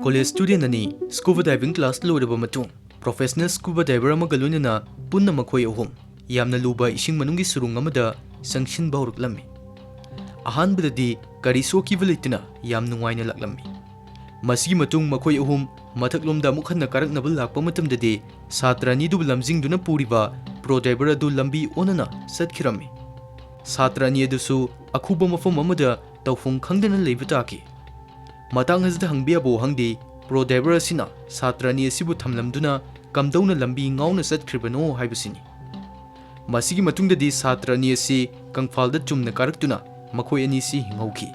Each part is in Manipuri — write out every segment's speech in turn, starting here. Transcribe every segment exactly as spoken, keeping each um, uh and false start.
College student ꯑꯅꯤ scuba diving class ꯂꯣꯏꯔꯕ ꯃꯇꯨꯡ, professional scuba diver ꯑꯃꯒ ꯂꯣꯏꯅꯅ ꯄꯨꯟꯅ ꯃꯈꯣꯏ ꯑꯍꯨꯝ ꯌꯥꯝꯅ ꯂꯨꯕ ꯏꯁꯤꯡ ꯃꯅꯨꯡꯒꯤ ꯁꯨꯔꯨꯡ ꯑꯃꯗ ꯆꯪꯁꯤꯟꯕ ꯍꯧꯔꯛꯂꯝꯃꯤ꯫ ꯑꯍꯥꯟꯕꯗꯗꯤ ꯀꯔꯤꯁꯨ ꯑꯀꯤꯕ ꯂꯩꯇꯅ ꯌꯥꯝ ꯅꯨꯡꯉꯥꯏꯅ ꯂꯥꯛꯂꯝꯃꯤ꯫ ꯃꯁꯤꯒꯤ ꯃꯇꯨꯡ ꯃꯈꯣꯏ ꯑꯍꯨꯝ ꯃꯊꯛꯂꯣꯝꯗ ꯑꯃꯨꯛ ꯍꯟꯅ ꯀꯥꯔꯛꯅꯕ ꯂꯥꯛꯄ ꯃꯇꯝꯗꯗꯤ, ꯁꯥꯇ꯭ꯔ ꯑꯅꯤꯗꯨꯕꯨ ꯂꯝꯖꯤꯡꯗꯨꯅ ꯄꯨꯔꯤꯕ pro diver ꯑꯗꯨ ꯂꯝꯕꯤ ꯑꯣꯟꯅꯅ ꯆꯠꯈꯤꯔꯝꯃꯤ꯫ ꯁꯥꯇ꯭ꯔ ꯑꯅꯤ ꯑꯗꯨꯁꯨ ꯑꯈꯨꯕ ꯃꯐꯝ ꯑꯃꯗ ꯇꯧꯐꯝ ꯈꯪꯗꯅ ꯂꯩꯕ ꯇꯥꯈꯤ꯫ ꯃꯇꯥꯡ ꯑꯁꯤꯗ ꯍꯪꯕ ꯌꯥꯕ ꯋꯥꯍꯪꯗꯤ, pro diver ꯑꯁꯤꯅ ꯁꯥꯇ꯭ꯔ ꯑꯅꯤ ꯑꯁꯤꯕꯨ ꯊꯝꯂꯝꯗꯨꯅ ꯀꯝꯗꯧꯅ ꯂꯝꯕꯤ ꯉꯥꯎꯅ ꯆꯠꯈ꯭ꯔꯤꯕꯅꯣ ꯍꯥꯏꯕꯁꯤꯅꯤ꯫ ꯃꯁꯤꯒꯤ ꯃꯇꯨꯡꯗꯗꯤ ꯁꯥꯇ꯭ꯔ ꯑꯅꯤ ꯑꯁꯤ ꯀꯪꯐꯥꯜꯗ ꯆꯨꯝꯅ ꯀꯥꯔꯛꯇꯨꯅ ꯃꯈꯣꯏ ꯑꯅꯤꯁꯤ ꯍꯤꯡꯍꯧꯈꯤ꯫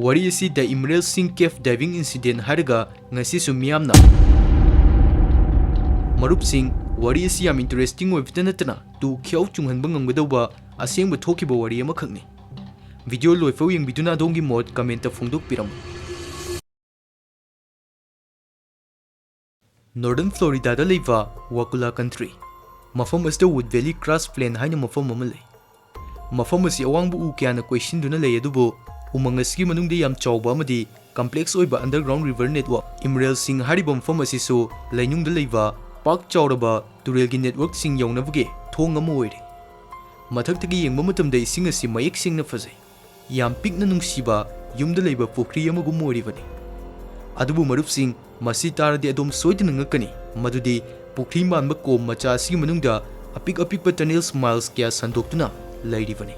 ꯋꯥꯔꯤ ꯑꯁꯤ The Emerald Singh Cave Diving Incident ꯍꯥꯏꯔꯒ ꯉꯁꯤꯁꯨ ꯃꯤꯌꯥꯝꯅ, ꯃꯔꯨꯞꯁꯤꯡ, ꯋꯥꯔꯤ ꯑꯁꯤ ꯌꯥꯝ interesting ꯑꯣꯏꯕꯇ ꯅꯠꯇꯅ ꯇꯨ ꯈ꯭ꯌꯥꯎ ꯆꯨꯡꯍꯟꯕ ꯉꯝꯒꯗꯧꯕ ꯑꯁꯦꯡꯕ ꯊꯣꯛꯈꯤꯕ ꯋꯥꯔꯤ ꯑꯃꯈꯛꯅꯤ꯫ Video ꯂꯣꯏꯐꯥꯎ ꯌꯦꯡꯕꯤꯗꯨꯅ ꯑꯗꯣꯝꯒꯤ ꯃꯣꯠ comment ꯐꯣꯡꯗꯣꯛꯄꯤꯔꯝꯃꯨ꯫ Northern Florida ꯗ ꯂꯩꯕ Wakulla Country, ꯃꯐꯝ ꯑꯁꯤꯗ Wood Valley Crash Plain ꯍꯥꯏꯅ ꯃꯐꯝ ꯑꯃ ꯂꯩ꯫ ꯃꯐꯝ ꯑꯁꯤ ꯑꯋꯥꯡꯕ ꯎ ꯀꯌꯥꯅ ꯀꯣꯏꯁꯤꯟꯗꯨꯅ ꯂꯩ, ꯑꯗꯨꯕꯨ ꯎꯃꯪ ꯑꯁꯤꯒꯤ ꯃꯅꯨꯡꯗ ꯌꯥꯝ ꯆꯥꯎꯕ ꯑꯃꯗꯤ complex ꯑꯣꯏꯕ underground river network, Emerald Singh ꯍꯥꯏꯔꯤꯕ ꯃꯐꯝ ꯑꯁꯤꯁꯨ ꯂꯩꯅꯨꯡꯗ ꯂꯩꯕ ꯄꯥꯛ ꯆꯥꯎꯔꯕ ꯇꯨꯔꯦꯜꯒꯤ network ꯁꯤꯡ ꯌꯧꯅꯕꯒꯤ ꯊꯣꯡ ꯑꯃ ꯑꯣꯏꯔꯤ꯫ ꯃꯊꯛꯇꯒꯤ ꯌꯦꯡꯕ ꯃꯇꯝꯗ ꯏꯁꯤꯡ ꯑꯁꯤ ꯃꯌꯦꯛ ꯁꯦꯡꯅ ꯐꯖꯩ꯫ ꯌꯥꯝ ꯄꯤꯛꯅ ꯅꯨꯡꯁꯤꯕ ꯌꯨꯝꯗ ꯂꯩꯕ ꯄꯨꯈ꯭ꯔꯤ ꯑꯃꯒꯨꯝ ꯑꯣꯏꯔꯤꯕꯅꯤ꯫ ꯑꯗꯨꯕꯨ ꯃꯔꯨꯞꯁꯤꯡ, ꯃꯁꯤ ꯇꯥꯔꯗꯤ ꯑꯗꯣꯝ ꯁꯣꯏꯗꯅ ꯉꯛꯀꯅꯤ, ꯃꯗꯨꯗꯤ ꯄꯨꯈ꯭ꯔꯤ ꯃꯥꯟꯕ ꯀꯣꯝ ꯃꯆꯥ ꯑꯁꯤꯒꯤ ꯃꯅꯨꯡꯗ ꯑꯄꯤꯛ ꯑꯄꯤꯛꯄ tunnels miles ꯀꯌꯥ ꯁꯟꯗꯣꯛꯇꯨꯅ ꯂꯩꯔꯤꯕꯅꯤ꯫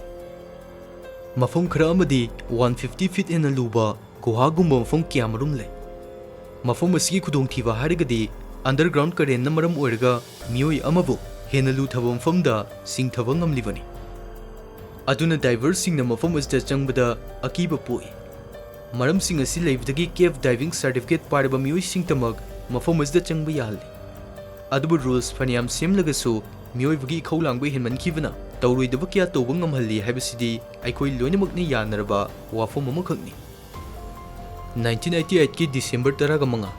ꯃꯐꯝ ꯈꯔ ꯑꯃꯗꯤ one fifty feet ꯍꯦꯟꯅ ꯂꯨꯕ ꯒꯨꯍꯥꯒꯨꯝꯕ ꯃꯐꯝ ꯀꯌꯥꯃꯔꯨꯝ ꯂꯩ꯫ ꯃꯐꯝ ꯑꯁꯤꯒꯤ ꯈꯨꯗꯣꯡꯊꯤꯕ ꯍꯥꯏꯔꯒꯗꯤ, underground current ꯅ ꯃꯔꯝ ꯑꯣꯏꯔꯒ ꯃꯤꯑꯣꯏ ꯑꯃꯕꯨ ꯍꯦꯟꯅ ꯂꯨꯊꯕ ꯃꯐꯝꯗ ꯆꯤꯡꯊꯕ ꯉꯝꯂꯤꯕꯅꯤ꯫ ꯑꯗꯨꯅ diver ꯁꯤꯡꯅ ꯃꯐꯝ ꯑꯁꯤꯗ ꯆꯪꯕꯗ ꯑꯀꯤꯕ ꯄꯣꯛꯏ꯫ ꯃꯔꯝꯁꯤꯡ ꯑꯁꯤ ꯂꯩꯕꯗꯒꯤ cave diving certificate ꯄꯥꯏꯔꯕ ꯃꯤꯑꯣꯏꯁꯤꯡꯇꯃꯛ ꯃꯐꯝ ꯑꯁꯤꯗ ꯆꯪꯕ ꯌꯥꯍꯜꯂꯤ꯫ ꯑꯗꯨꯕꯨ rules ꯐꯅꯌꯥꯝ ꯁꯦꯝꯂꯒꯁꯨ, ꯃꯤꯑꯣꯏꯕꯒꯤ ꯏꯈꯧ ꯂꯥꯡꯕ ꯍꯦꯟꯃꯟꯈꯤꯕꯅ ꯇꯧꯔꯣꯏꯗꯕ ꯀꯌꯥ ꯇꯧꯕ ꯉꯝꯍꯜꯂꯤ ꯍꯥꯏꯕꯁꯤꯗꯤ ꯑꯩꯈꯣꯏ ꯂꯣꯏꯅꯃꯛꯅ ꯌꯥꯅꯔꯕ ꯋꯥꯐꯝ ꯑꯃꯈꯛꯅꯤ꯫ Nineteen eighty eight ꯀꯤ December ꯇꯔꯥꯒ ꯃꯉꯥ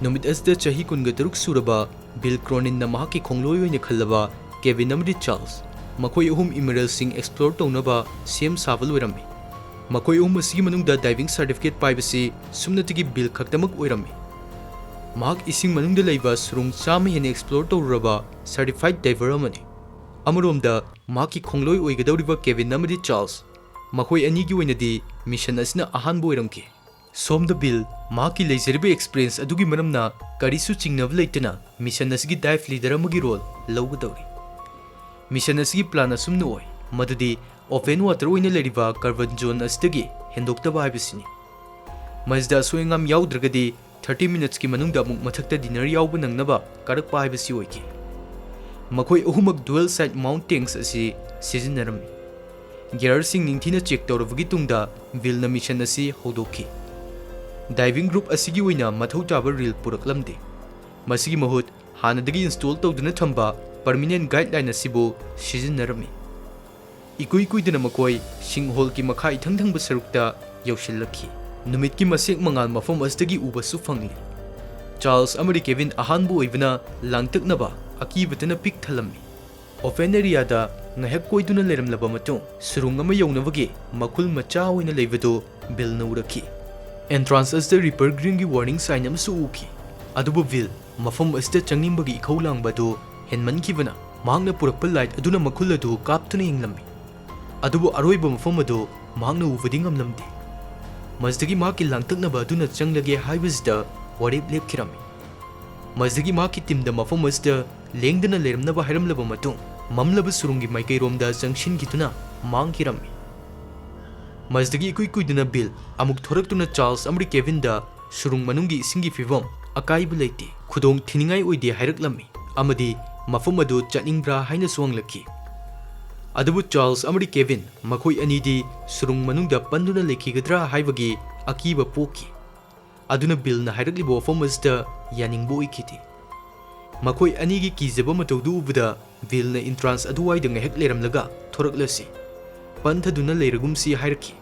ꯅꯨꯃꯤꯠ ꯑꯁꯤꯗ ꯆꯍꯤ ꯀꯨꯟꯒ ꯇꯔꯨꯛ ꯁꯨꯔꯕ Bill Cronin ꯅ ꯃꯍꯥꯛꯀꯤ ꯈꯣꯡꯂꯣꯏ ꯑꯣꯏꯅ ꯈꯜꯂꯕ Kevin ꯑꯃꯗꯤ Charles, ꯃꯈꯣꯏ ꯑꯍꯨꯝ Emerald Singh explore ꯇꯧꯅꯕ ꯁꯦꯝ ꯁꯥꯕ ꯂꯣꯏꯔꯝꯃꯤ꯫ ꯃꯈꯣꯏ ꯑꯍꯨꯝ ꯑꯁꯤꯒꯤ ꯃꯅꯨꯡꯗ diving certificate ꯄꯥꯏꯕꯁꯤ ꯁꯨꯞꯅꯇꯒꯤ Bill ꯈꯛꯇꯃꯛ ꯑꯣꯏꯔꯝꯃꯤ꯫ ꯃꯍꯥꯛ ꯏꯁꯤꯡ ꯃꯅꯨꯡꯗ ꯂꯩꯕ ꯁꯨꯔꯨꯡ ꯆꯥꯝꯃ ꯍꯦꯟꯅ ꯑꯦꯛꯁꯄ꯭ꯂꯣꯔ ꯇꯧꯔꯨꯔꯕ ꯁꯔꯇꯤꯐꯥꯏꯗ ꯗꯥꯏꯚꯔ ꯑꯃꯅꯤ꯫ ꯑꯃꯔꯣꯝꯗ ꯃꯍꯥꯛꯀꯤ ꯈꯣꯡꯂꯣꯏ ꯑꯣꯏꯒꯗꯧꯔꯤꯕ ꯀꯦꯚꯤꯟ ꯑꯃꯗꯤ ꯆꯥꯔꯜꯁ, ꯃꯈꯣꯏ ꯑꯅꯤꯒꯤ ꯑꯣꯏꯅꯗꯤ ꯃꯤꯁꯟ ꯑꯁꯤꯅ ꯑꯍꯥꯟꯕ ꯑꯣꯏꯔꯝꯈꯤ꯫ ꯁꯣꯝꯗ ꯕꯤꯜ ꯃꯍꯥꯛꯀꯤ ꯂꯩꯖꯔꯤꯕ ꯑꯦꯛꯁꯄꯤꯔꯤꯌꯦꯟꯁ ꯑꯗꯨꯒꯤ ꯃꯔꯝꯅ ꯀꯔꯤꯁꯨ ꯆꯤꯡꯅꯕ ꯂꯩꯇꯅ ꯃꯤꯁꯟ ꯑꯁꯤꯒꯤ ꯗꯥꯏꯚ ꯂꯤꯗꯔ ꯑꯃꯒꯤ ꯔꯣꯜ ꯂꯧꯒꯗꯧꯔꯤ꯫ ꯃꯤꯁꯟ ꯑꯁꯤꯒꯤ ꯄ꯭ꯂꯥꯟ ꯑꯁꯨꯝꯅ ꯑꯣꯏ, ꯃꯗꯨꯗꯤ ꯑꯣꯄꯦꯟ ꯋꯥꯇꯔ ꯑꯣꯏꯅ ꯂꯩꯔꯤꯕ ꯀꯥꯔꯕꯟ ꯖꯣꯟ ꯑꯁꯤꯗꯒꯤ ꯍꯦꯟꯗꯣꯛꯇꯕ ꯍꯥꯏꯕꯁꯤꯅꯤ꯫ ꯃꯁꯤꯗ ꯑꯁꯣꯏ ꯑꯉꯥꯝ ꯌꯥꯎꯗ꯭ꯔꯒꯗꯤ ꯊꯥꯔꯇꯤ ꯃꯤꯅꯠꯁꯀꯤ ꯃꯅꯨꯡꯗ ꯑꯃꯨꯛ ꯃꯊꯛꯇ ꯗꯤꯅꯔ ꯌꯥꯎꯕ ꯅꯪꯅꯕ ꯀꯥꯔꯛꯄ ꯍꯥꯏꯕꯁꯤ ꯑꯣꯏꯈꯤ꯫ ꯃꯈꯣꯏ ꯑꯍꯨꯝꯃꯛ ꯗꯨꯑꯦꯜ ꯁꯥꯏꯗ ꯃꯥꯎꯟꯠ ꯇꯦꯡꯛꯁ ꯑꯁꯤ ꯁꯤꯖꯤꯟꯅꯔꯝꯃꯤ꯫ ꯒꯤꯌꯔꯁꯤꯡ ꯅꯤꯡꯊꯤꯅ ꯆꯦꯛ ꯇꯧꯔꯕꯒꯤ ꯇꯨꯡꯗ ꯕꯤꯜꯅ ꯃꯤꯁꯟ ꯑꯁꯤ ꯍꯧꯗꯣꯛꯈꯤ꯫ ꯗꯥꯏꯚꯤꯡ ꯒ꯭ꯔꯨꯞ ꯑꯁꯤꯒꯤ ꯑꯣꯏꯅ ꯃꯊꯧ ꯇꯥꯕ ꯔꯤꯜ ꯄꯨꯔꯛꯂꯝꯗꯦ꯫ ꯃꯁꯤꯒꯤ ꯃꯍꯨꯠ ꯍꯥꯟꯅꯗꯒꯤ ꯏꯟꯁꯇꯣꯜ ꯇꯧꯗꯨꯅ ꯊꯝꯕ ꯄꯔꯃꯤꯅꯦꯟ ꯒꯥꯏꯗꯂꯥꯏꯟ ꯑꯁꯤꯕꯨ ꯁꯤꯖꯤꯟꯅꯔꯝꯃꯤ꯫ ꯏꯀꯨꯏ ꯀꯨꯏꯗꯅ ꯃꯈꯣꯏ ꯁꯤꯡꯍꯣꯜꯒꯤ ꯃꯈꯥ ꯏꯊꯪ ꯊꯪꯕ ꯁꯔꯨꯛꯇ ꯌꯧꯁꯤꯜꯂꯛꯈꯤ꯫ ꯅꯨꯃꯤꯠꯀꯤ ꯃꯁꯦꯛ ꯃꯉꯥꯜ ꯃꯐꯝ ꯑꯁꯤꯗꯒꯤ ꯎꯕꯁꯨ ꯐꯪꯂꯤ꯫ ꯆꯥꯔꯜꯁ ꯑꯃꯗꯤ ꯀꯦꯚꯤꯟ ꯑꯍꯥꯟꯕ ꯑꯣꯏꯕꯅ ꯂꯥꯡꯇꯛꯅꯕ ꯑꯀꯤꯕꯇꯅ ꯄꯤꯛ ꯊꯜꯂꯝꯃꯤ꯫ ꯑꯣꯄꯦꯟ ꯑꯦꯔꯤꯌꯥꯗ ꯉꯥꯏꯍꯥꯛ ꯀꯣꯏꯗꯨꯅ ꯂꯩꯔꯝꯂꯕ ꯃꯇꯨꯡ, ꯁꯨꯔꯨꯡ ꯑꯃ ꯌꯧꯅꯕꯒꯤ ꯃꯈꯨꯜ ꯃꯆꯥ ꯑꯣꯏꯅ ꯂꯩꯕꯗꯨ ꯕꯤꯜꯅ ꯎꯔꯛꯈꯤ꯫ ꯑꯦꯟꯇ꯭ꯔꯥꯟꯁ ꯑꯁꯤꯗ ꯔꯤꯄꯔ ꯒ꯭ꯔꯤꯟꯒꯤ ꯋꯥꯔꯅꯤꯡ ꯁꯥꯏꯟ ꯑꯃꯁꯨ ꯎꯈꯤ꯫ ꯑꯗꯨꯕꯨ ꯕꯤꯜ ꯃꯐꯝ ꯑꯁꯤꯗ ꯆꯪꯅꯤꯡꯕꯒꯤ ꯏꯈꯧ ꯂꯥꯡꯕ ꯑꯗꯨ ꯍꯦꯟꯃꯟꯈꯤꯕꯅ, ꯃꯍꯥꯛꯅ ꯄꯨꯔꯛꯄ ꯂꯥꯏꯠ ꯑꯗꯨꯅ ꯃꯈꯨꯜ ꯑꯗꯨ ꯀꯥꯞꯇꯨꯅ ꯌꯦꯡꯂꯝꯃꯤ꯫ ꯑꯗꯨꯕꯨ ꯑꯔꯣꯏꯕ ꯃꯐꯝ ꯑꯗꯨ ꯃꯍꯥꯛꯅ ꯎꯕꯗꯤ ꯉꯝꯂꯝꯗꯦ꯫ ꯃꯁꯤꯗꯒꯤ ꯃꯍꯥꯛꯀꯤ ꯂꯥꯡꯇꯛꯅꯕ ꯑꯗꯨꯅ ꯆꯪꯂꯒꯦ ꯍꯥꯏꯕꯁꯤꯗ ꯋꯥꯔꯦꯞ ꯂꯦꯞꯈꯤꯔꯝꯃꯤ꯫ ꯃꯁꯤꯗꯒꯤ ꯃꯍꯥꯛꯀꯤ ꯇꯤꯝꯗ ꯃꯐꯝ ꯑꯁꯤꯗ ꯂꯦꯡꯗꯅ ꯂꯩꯔꯝꯅꯕ ꯍꯥꯏꯔꯝꯂꯕ ꯃꯇꯨꯡ, ꯃꯝꯂꯕ ꯁꯨꯔꯨꯡꯒꯤ ꯃꯥꯏꯀꯩꯔꯣꯝꯗ ꯆꯪꯁꯤꯟꯈꯤꯗꯨꯅ ꯃꯥꯡꯈꯤꯔꯝꯃꯤ꯫ ꯃꯁꯤꯗꯒꯤ ꯏꯀꯨꯏ ꯀꯨꯏꯗꯅ ꯕꯤꯜ ꯑꯃꯨꯛ ꯊꯣꯔꯛꯇꯨꯅ ꯆꯥꯔꯜꯁ ꯑꯃꯗꯤ ꯀꯦꯚꯤꯟꯗ ꯁꯨꯔꯨꯡ ꯃꯅꯨꯡꯒꯤ ꯏꯁꯤꯡꯒꯤ ꯐꯤꯕꯝ ꯑꯀꯥꯏꯕ ꯂꯩꯇꯦ, ꯈꯨꯗꯣꯡ ꯊꯤꯅꯤꯡꯉꯥꯏ ꯑꯣꯏꯗꯦ ꯍꯥꯏꯔꯛꯂꯝꯃꯤ ꯑꯃꯗꯤ ꯃꯐꯝ ꯑꯗꯨ ꯆꯠꯅꯤꯡꯕ꯭ꯔꯥ ꯍꯥꯏꯅꯁꯨ ꯍꯪꯂꯛꯈꯤ꯫ ꯑꯗꯨꯕꯨ ꯆꯥꯔꯜꯁ ꯑꯃꯗꯤ ꯀꯦꯚꯤꯟ ꯃꯈꯣꯏ ꯑꯅꯤꯗꯤ ꯁꯨꯔꯨꯡ ꯃꯅꯨꯡꯗ ꯄꯟꯗꯨꯅ ꯂꯩꯈꯤꯒꯗ꯭ꯔꯥ ꯍꯥꯏꯕꯒꯤ ꯑꯀꯤꯕ ꯄꯣꯛꯈꯤ꯫ ꯑꯗꯨꯅ ꯕꯤꯜꯅ ꯍꯥꯏꯔꯛꯂꯤꯕ ꯋꯥꯐꯝ ꯑꯁꯤꯗ ꯌꯥꯅꯤꯡꯕ ꯑꯣꯏꯈꯤꯗꯦ꯫ ꯃꯈꯣꯏ ꯑꯅꯤꯒꯤ ꯀꯤꯖꯕ ꯃꯇꯧꯗꯨ ꯎꯕꯗ ꯕꯤꯜꯅ ꯏꯟꯇ꯭ꯔꯥꯟꯁ ꯑꯗꯨꯋꯥꯏꯗ ꯉꯥꯏꯍꯥꯛ ꯂꯩꯔꯝꯂꯒ ꯊꯣꯔꯛꯂꯁꯤ, ꯄꯟꯊꯗꯨꯅ ꯂꯩꯔꯒꯨꯝꯁꯤ ꯍꯥꯏꯔꯛꯈꯤ꯫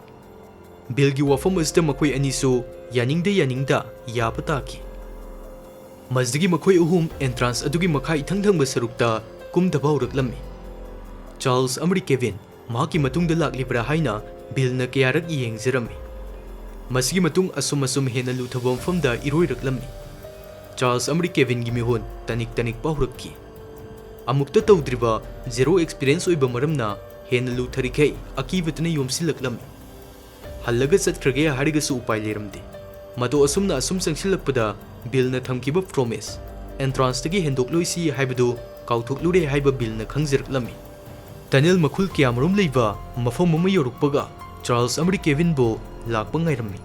ꯕꯤꯜꯒꯤ ꯋꯥꯐꯝ ꯑꯁꯤꯗ ꯃꯈꯣꯏ ꯑꯅꯤꯁꯨ ꯌꯥꯅꯤꯡꯗ ꯌꯥꯅꯤꯡꯗ ꯌꯥꯕ ꯇꯥꯈꯤ꯫ ꯃꯁꯤꯗꯒꯤ ꯃꯈꯣꯏ ꯑꯍꯨꯝ ꯑꯦꯟꯇ꯭ꯔꯥꯟꯁ ꯑꯗꯨꯒꯤ ꯃꯈꯥ ꯏꯊꯪ ꯊꯪꯕ ꯁꯔꯨꯛꯇ ꯀꯨꯝꯊꯕ ꯍꯧꯔꯛꯂꯝꯃꯤ꯫ ꯆꯥꯔꯜꯁ ꯑꯃꯗꯤ ꯀꯦꯚꯤꯟ ꯃꯍꯥꯛꯀꯤ ꯃꯇꯨꯡꯗ ꯂꯥꯛꯂꯤꯕ꯭ꯔꯥ ꯍꯥꯏꯅ ꯕꯤꯜꯅ ꯀꯌꯥꯔꯛ ꯌꯦꯡꯖꯔꯝꯃꯤ꯫ ꯃꯁꯤꯒꯤ ꯃꯇꯨꯡ ꯑꯁꯨꯝ ꯑꯁꯨꯝ ꯍꯦꯟꯅ ꯂꯨꯊꯕ ꯃꯐꯝꯗ ꯏꯔꯣꯏꯔꯛꯂꯝꯃꯤ꯫ ꯆꯥꯔꯜꯁ ꯑꯃꯗꯤ ꯀꯦꯚꯤꯟꯒꯤ ꯃꯤꯍꯨꯟ ꯇꯅꯤꯛ ꯇꯅꯤꯛ ꯄꯥꯎꯔꯛꯈꯤ꯫ ꯑꯃꯨꯛꯇ ꯇꯧꯗ꯭ꯔꯤꯕ, zero experience ꯑꯣꯏꯕ ꯃꯔꯝꯅ ꯍꯦꯟꯅ ꯂꯨꯊꯔꯤꯈꯩ ꯑꯀꯤꯕꯗꯨꯅ ꯌꯣꯝꯁꯤꯜꯂꯛꯂꯝꯃꯤ꯫ ꯍꯜꯂꯒ ꯆꯠꯈ꯭ꯔꯒꯦ ꯍꯥꯏꯔꯒꯁꯨ ꯎꯄꯥꯏ ꯂꯩꯔꯝꯗꯦ꯫ ꯃꯇꯧ ꯑꯁꯨꯝꯅ ꯑꯁꯨꯝ ꯆꯪꯁꯤꯜꯂꯛꯄꯗ ꯕꯤꯜꯅ ꯊꯝꯈꯤꯕ promise, entrance ꯇꯒꯤ ꯍꯦꯟꯗꯣꯛꯂꯣꯏꯁꯤ ꯍꯥꯏꯕꯗꯨ ꯀꯥꯎꯊꯣꯛꯂꯨꯔꯦ ꯍꯥꯏꯕ ꯕꯤꯜꯅ ꯈꯪꯖꯔꯛꯂꯝꯃꯤ꯫ Tunnel ꯃꯈꯨꯜ ꯀꯌꯥꯃꯔꯨꯝ ꯂꯩꯕ ꯃꯐꯝ ꯑꯃ ꯌꯧꯔꯛꯄꯒ ꯆꯥꯔꯜꯁ ꯑꯃꯗꯤ ꯀꯦꯚꯤꯟꯕꯨ ꯂꯥꯛꯄ ꯉꯥꯏꯔꯝꯃꯤ꯫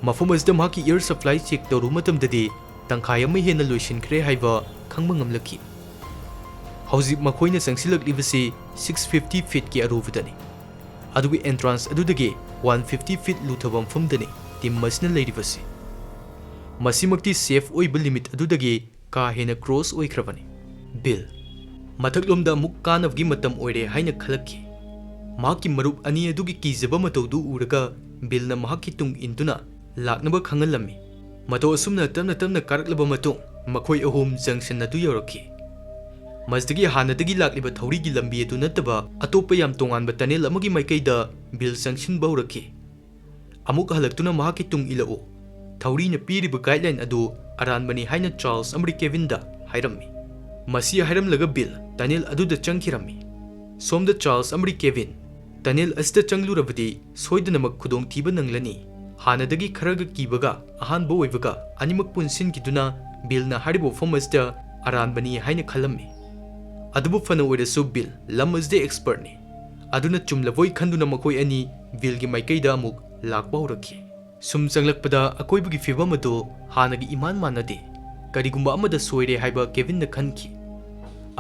ꯃꯐꯝ ꯑꯁꯤꯗ ꯃꯍꯥꯛꯀꯤ air supply check ꯇꯧꯔꯨꯕ ꯃꯇꯝꯗꯗꯤ ꯇꯪꯈꯥꯏ ꯑꯃ ꯍꯦꯟꯅ ꯂꯣꯏꯁꯤꯟꯈ꯭ꯔꯦ ꯍꯥꯏꯕ ꯈꯪꯕ ꯉꯝꯂꯛꯈꯤ꯫ ꯍꯧꯖꯤꯛ ꯃꯈꯣꯏꯅ ꯆꯪꯁꯤꯜꯂꯛꯂꯤꯕꯁꯤ six fifty feet ꯀꯤ ꯑꯔꯨꯕꯗꯅꯤ꯫ ꯑꯗꯨꯒ entrance ꯑꯗꯨꯗꯒꯤ one fifty feet ꯂꯨꯊꯕ ꯃꯐꯝꯗꯅꯤ team ꯑꯁꯤꯅ ꯂꯩꯔꯤꯕꯁꯤ꯫ ꯃꯁꯤꯃꯛꯇꯤ safe ꯑꯣꯏꯕ limit ꯑꯗꯨꯗꯒꯤ ꯀꯥ ꯍꯦꯟꯅ cross ꯑꯣꯏꯈ꯭ꯔꯕꯅꯤ꯫ ꯕꯤꯜ, ꯃꯊꯛꯂꯣꯝꯗ ꯑꯃꯨꯛ ꯀꯥꯅꯕꯒꯤ ꯃꯇꯝ ꯑꯣꯏꯔꯦ ꯍꯥꯏꯅ ꯈꯜꯂꯛꯈꯤ꯫ ꯃꯍꯥꯛꯀꯤ ꯃꯔꯨꯞ ꯑꯅꯤ ꯑꯗꯨꯒꯤ ꯀꯤꯖꯕ ꯃꯇꯧꯗꯨ ꯎꯔꯒ ꯕꯤꯜꯅ ꯃꯍꯥꯛꯀꯤ ꯇꯨꯡ ꯏꯟꯗꯨꯅ ꯂꯥꯛꯅꯕ ꯈꯪꯍꯜꯂꯝꯃꯤ꯫ ꯃꯇꯧ ꯑꯁꯨꯝꯅ ꯇꯞꯅ ꯇꯞꯅ ꯀꯥꯔꯛꯂꯕ ꯃꯇꯨꯡ ꯃꯈꯣꯏ ꯑꯍꯨꯝ junction ꯑꯗꯨ ꯌꯧꯔꯛꯈꯤ꯫ ꯃꯁꯤꯗꯒꯤ ꯍꯥꯟꯅꯗꯒꯤ ꯂꯥꯛꯂꯤꯕ ꯊꯧꯔꯤꯒꯤ ꯂꯝꯕꯤ ꯑꯗꯨ ꯅꯠꯇꯕ ꯑꯇꯣꯞꯄ ꯌꯥꯝ ꯇꯣꯉꯥꯟꯕ tunnel ꯑꯃꯒꯤ ꯃꯥꯏꯀꯩꯗ ꯕꯤꯜ ꯆꯪꯁꯤꯟꯕ ꯍꯧꯔꯛꯈꯤ꯫ ꯑꯃꯨꯛ ꯍꯜꯂꯛꯇꯨꯅ ꯃꯍꯥꯛꯀꯤ ꯇꯨꯡ ꯏꯜꯂꯛꯎ꯫ ꯊꯧꯔꯤꯅ ꯄꯤꯔꯤꯕ guideline ꯑꯗꯨ ꯑꯔꯥꯟꯕꯅꯤ ꯍꯥꯏꯅ ꯆꯥꯔꯜꯁ ꯑꯃꯗꯤ ꯀꯦꯚꯤꯟꯗ ꯍꯥꯏꯔꯝꯃꯤ꯫ ꯃꯁꯤ ꯍꯥꯏꯔꯝꯂꯒ ꯕꯤꯜ tunnel ꯑꯗꯨꯗ ꯆꯪꯈꯤꯔꯝꯃꯤ꯫ ꯁꯣꯝꯗ ꯆꯥꯔꯜꯁ ꯑꯃꯗꯤ ꯀꯦꯚꯤꯟ, tunnel ꯑꯁꯤꯗ ꯆꯪꯂꯨꯔꯕꯗꯤ ꯁꯣꯏꯗꯅꯃꯛ ꯈꯨꯗꯣꯡꯊꯤꯕ ꯅꯪꯂꯅꯤ꯫ ꯍꯥꯟꯅꯗꯒꯤ ꯈꯔꯒ ꯀꯤꯕꯒ ꯑꯍꯥꯟꯕ ꯑꯣꯏꯕꯒ ꯑꯅꯤꯃꯛ ꯄꯨꯟꯁꯤꯟꯈꯤꯗꯨꯅ ꯕꯤꯜꯅ ꯍꯥꯏꯔꯤꯕ ꯋꯥꯐꯝ ꯑꯁꯤꯗ ꯑꯔꯥꯟꯕꯅꯤ ꯍꯥꯏꯅ ꯈꯜꯂꯝꯃꯤ꯫ ꯑꯗꯨꯕꯨ ꯐꯅ ꯑꯣꯏꯔꯁꯨ ꯕꯤꯜ ꯂꯝ ꯑꯁꯤꯗ expert ꯅꯤ꯫ ꯑꯗꯨꯅ ꯆꯨꯝꯂꯕꯣꯏ ꯈꯟꯗꯨꯅ ꯃꯈꯣꯏ ꯑꯅꯤ ꯕꯤꯜꯒꯤ ꯃꯥꯏꯀꯩꯗ ꯑꯃꯨꯛ ꯂꯥꯛꯄ ꯍꯧꯔꯛꯈꯤ꯫ ꯁꯨꯝ ꯆꯪꯂꯛꯄꯗ ꯑꯀꯣꯏꯕꯒꯤ ꯐꯤꯕꯝ ꯑꯗꯨ ꯍꯥꯟꯅꯒꯤ ꯏꯃꯥꯟ ꯃꯥꯟꯅꯗꯦ꯫ ꯀꯔꯤꯒꯨꯝꯕ ꯑꯃꯗ ꯁꯣꯏꯔꯦ ꯍꯥꯏꯕ ꯀꯦꯚꯤꯟꯅ ꯈꯟꯈꯤ꯫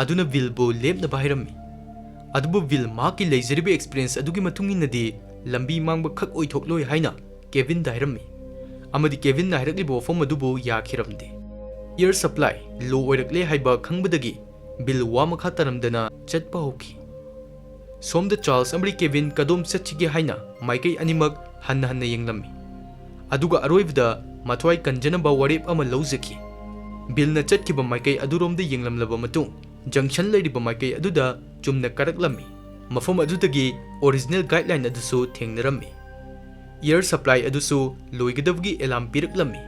ꯑꯗꯨꯅ ꯕꯤꯜꯕꯨ ꯂꯦꯞꯅꯕ ꯍꯥꯏꯔꯝꯃꯤ꯫ ꯑꯗꯨꯕꯨ ꯕꯤꯜ ꯃꯍꯥꯛꯀꯤ ꯂꯩꯖꯔꯤꯕ experience ꯑꯗꯨꯒꯤ ꯃꯇꯨꯡ ꯏꯟꯅꯗꯤ ꯂꯝꯕꯤ ꯃꯥꯡꯕ ꯈꯛ ꯑꯣꯏꯊꯣꯛꯂꯣꯏ ꯍꯥꯏꯅ ꯀꯦꯚꯤꯟꯗ ꯍꯥꯏꯔꯝꯃꯤ꯫ ꯑꯃꯗꯤ ꯀꯦꯚꯤꯟꯅ ꯍꯥꯏꯔꯛꯂꯤꯕ ꯋꯥꯐꯝ ꯑꯗꯨꯕꯨ ꯌꯥꯈꯤꯔꯝꯗꯦ꯫ Air supply low ꯑꯣꯏꯔꯛꯂꯦ ꯍꯥꯏꯕ ꯈꯪꯕꯗꯒꯤ ꯕꯤꯜ ꯋꯥ ꯃꯈꯥ ꯇꯥꯔꯝꯗꯅ ꯆꯠꯄ ꯍꯧꯈꯤ꯫ ꯁꯣꯝꯗ ꯆꯥꯔꯜꯁ ꯑꯃꯗꯤ ꯀꯦꯚꯤꯟ ꯀꯗꯣꯝ ꯆꯠꯁꯤꯒꯦ ꯍꯥꯏꯅ ꯃꯥꯏꯀꯩ ꯑꯅꯤꯃꯛ ꯍꯟꯅ ꯍꯟꯅ ꯌꯦꯡꯂꯝꯃꯤ꯫ ꯑꯗꯨꯒ ꯑꯔꯣꯏꯕꯗ ꯃꯊ꯭ꯋꯥꯏ ꯀꯟꯖꯅꯕ ꯋꯥꯔꯦꯞ ꯑꯃ ꯂꯧꯖꯈꯤ꯫ ꯕꯤꯜꯅ ꯆꯠꯈꯤꯕ ꯃꯥꯏꯀꯩ ꯑꯗꯨꯔꯣꯝꯗ ꯌꯦꯡꯂꯝꯂꯕ ꯃꯇꯨꯡ, junction ꯂꯩꯔꯤꯕ ꯃꯥꯏꯀꯩ ꯑꯗꯨꯗ ꯆꯨꯝꯅ ꯀꯥꯔꯛꯂꯝꯃꯤ꯫ ꯃꯐꯝ ꯑꯗꯨꯗꯒꯤ original guideline ꯑꯗꯨꯁꯨ ꯊꯦꯡꯅꯔꯝꯃꯤ꯫ Air supply ꯑꯗꯨꯁꯨ ꯂꯣꯏꯒꯗꯕꯒꯤ alarm ꯄꯤꯔꯛꯂꯝꯃꯤ꯫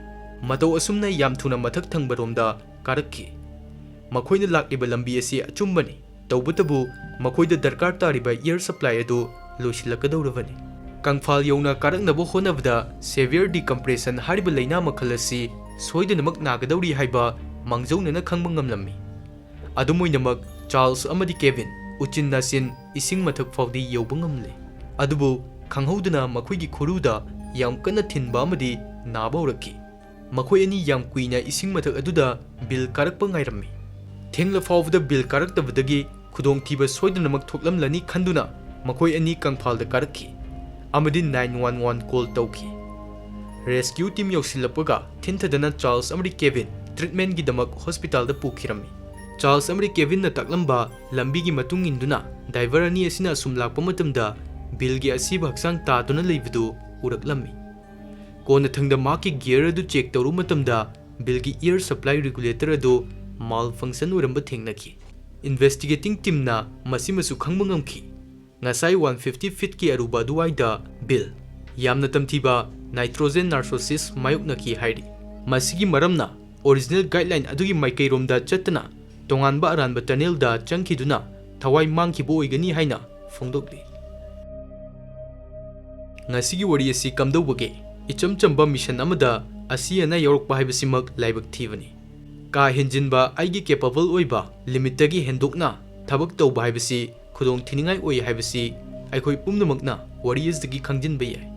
ꯃꯇꯧ ꯑꯁꯨꯝꯅ ꯌꯥꯝ ꯊꯨꯅ ꯃꯊꯛ ꯊꯪꯕꯔꯣꯝꯗ ꯀꯥꯔꯛꯈꯤ꯫ ꯃꯈꯣꯏꯅ ꯂꯥꯛꯂꯤꯕ ꯂꯝꯕꯤ ꯑꯁꯤ ꯑꯆꯨꯝꯕꯅꯤ, ꯇꯧꯕꯇꯕꯨ ꯃꯈꯣꯏꯗ ꯗꯔꯀꯥꯔ ꯇꯥꯔꯤꯕ air supply ꯑꯗꯨ ꯂꯣꯏꯁꯤꯜꯂꯛꯀꯗꯧꯔꯕꯅꯤ꯫ ꯀꯪꯐꯥꯜ ꯌꯧꯅ ꯀꯥꯔꯛꯅꯕ ꯍꯣꯠꯅꯕꯗ severe decompression ꯍꯥꯏꯔꯤꯕ ꯂꯩꯅꯥ ꯃꯈꯜ ꯑꯁꯤ ꯁꯣꯏꯗꯅꯃꯛ ꯅꯥꯒꯗꯧꯔꯤ ꯍꯥꯏꯕ ꯃꯥꯡꯖꯧꯅꯅ ꯈꯪꯕ ꯉꯝꯂꯝꯃꯤ꯫ ꯑꯗꯨꯝ ꯑꯣꯏꯅꯃꯛ, ꯆꯥꯔꯜꯁ ꯑꯃꯗꯤ ꯀꯦꯚꯤꯟ ꯎꯆꯤꯟ ꯅꯥꯆꯤꯟ ꯏꯁꯤꯡ ꯃꯊꯛ ꯐꯥꯎꯗꯤ ꯌꯧꯕ ꯉꯝꯂꯦ꯫ ꯑꯗꯨꯕꯨ ꯈꯪꯍꯧꯗꯅ ꯃꯈꯣꯏꯒꯤ ꯈꯨꯔꯨꯗ ꯌꯥꯝ ꯀꯟꯅ ꯊꯤꯟꯕ ꯑꯃꯗꯤ ꯅꯥꯕ ꯍꯧꯔꯛꯈꯤ꯫ ꯃꯈꯣꯏ ꯑꯅꯤ ꯌꯥꯝ ꯀꯨꯏꯅ ꯏꯁꯤꯡ ꯃꯊꯛ ꯑꯗꯨꯗ ꯕꯤꯜ ꯀꯥꯔꯛꯄ ꯉꯥꯏꯔꯝꯃꯤ꯫ ꯊꯦꯡꯂ ꯐꯥꯎꯕꯗ ꯕꯤꯜ ꯀꯥꯔꯛꯇꯕꯗꯒꯤ ꯈꯨꯗꯣꯡꯊꯤꯕ ꯁꯣꯏꯗꯅꯃꯛ ꯊꯣꯛꯂꯝꯂꯅꯤ ꯈꯟꯗꯨꯅ ꯃꯈꯣꯏ ꯑꯅꯤ ꯀꯪꯐꯥꯜꯗ ꯀꯥꯔꯛꯈꯤ ꯑꯃꯗꯤ nine one one call ꯇꯧꯈꯤ꯫ Rescue team ꯌꯧꯁꯤꯜꯂꯛꯄꯒ ꯊꯤꯟꯊꯗꯅ ꯆꯥꯔꯜꯁ ꯑꯃꯗꯤ ꯀꯦꯚꯤꯟ treatmentꯒꯤꯗꯃꯛ hospitalꯗ ꯄꯨꯈꯤꯔꯝꯃꯤ꯫ ꯆꯥꯔꯜꯁ ꯑꯃꯗꯤ ꯀꯦꯚꯤꯟꯅ ꯇꯥꯛꯂꯝꯕ ꯂꯝꯕꯤꯒꯤ ꯃꯇꯨꯡ ꯏꯟꯗꯨꯅ driver ꯑꯅꯤ ꯑꯁꯤꯅ ꯑꯁꯨꯝ ꯂꯥꯛꯄ ꯃꯇꯝꯗ ꯕꯤꯜꯒꯤ ꯑꯁꯤꯕ ꯍꯛꯆꯥꯡ ꯇꯥꯗꯨꯅ ꯂꯩꯕꯗꯨ ꯎꯔꯛꯂꯝꯃꯤ꯫ ꯀꯣꯟꯅꯊꯪꯗ ꯃꯍꯥꯛꯀꯤ gear ꯑꯗꯨ check ꯇꯧꯔꯨꯕ ꯃꯇꯝꯗ ꯕꯤꯜꯒꯤ air supply regulator ꯑꯗꯨ malfunction ꯑꯣꯏꯔꯝꯕ ꯊꯦꯡꯅꯈꯤ꯫ Investigating teamꯅ ꯃꯁꯤꯃꯁꯨ ꯈꯪꯕ ꯉꯝꯈꯤ꯫ ꯉꯁꯥꯏ one fifty feetꯀꯤ ꯑꯔꯨꯕ ꯑꯗꯨꯋꯥꯏꯗ ꯕꯤꯜ ꯌꯥꯝꯅ ꯇꯝꯊꯤꯕ nitrogen narcosis ꯃꯥꯌꯣꯛꯅꯈꯤ ꯍꯥꯏꯔꯤ꯫ ꯃꯁꯤꯒꯤ ꯃꯔꯝꯅ original guideline ꯑꯗꯨꯒꯤ ꯃꯥꯏꯀꯩꯔꯣꯝꯗ ꯆꯠꯇꯅ ꯇꯣꯉꯥꯟꯕ ꯑꯔꯥꯟꯕ tunnelꯗ ꯆꯪꯈꯤꯗꯨꯅ ꯊꯋꯥꯏ ꯃꯥꯡꯈꯤꯕ ꯑꯣꯏꯒꯅꯤ ꯍꯥꯏꯅ ꯐꯣꯡꯗꯣꯛꯂꯤ꯫ ꯉꯁꯤꯒꯤ ꯋꯥꯔꯤ ꯑꯁꯤ ꯀꯝꯗꯧꯕꯒꯦ? ꯏꯆꯝ ꯆꯝꯕ mission ꯑꯃꯗ ꯑꯁꯤ ꯑꯅꯥ ꯌꯥꯎꯔꯛꯄ ꯍꯥꯏꯕꯁꯤꯃꯛ ꯂꯥꯏꯕꯛ ꯊꯤꯕꯅꯤ꯫ ꯀꯥ ꯍꯦꯟꯖꯤꯟꯕ, ꯑꯩꯒꯤ capable ꯑꯣꯏꯕ limitꯇꯒꯤ ꯍꯦꯟꯗꯣꯛꯅ ꯊꯕꯛ ꯇꯧꯕ ꯍꯥꯏꯕꯁꯤ ꯈꯨꯗꯣꯡ ꯊꯤꯅꯤꯡꯉꯥꯏ ꯑꯣꯏ ꯍꯥꯏꯕꯁꯤ ꯑꯩꯈꯣꯏ ꯄꯨꯝꯅꯃꯛꯅ ꯋꯥꯔꯤ ꯑꯁꯤꯗꯒꯤ ꯈꯪꯖꯤꯟꯕ ꯌꯥꯏ꯫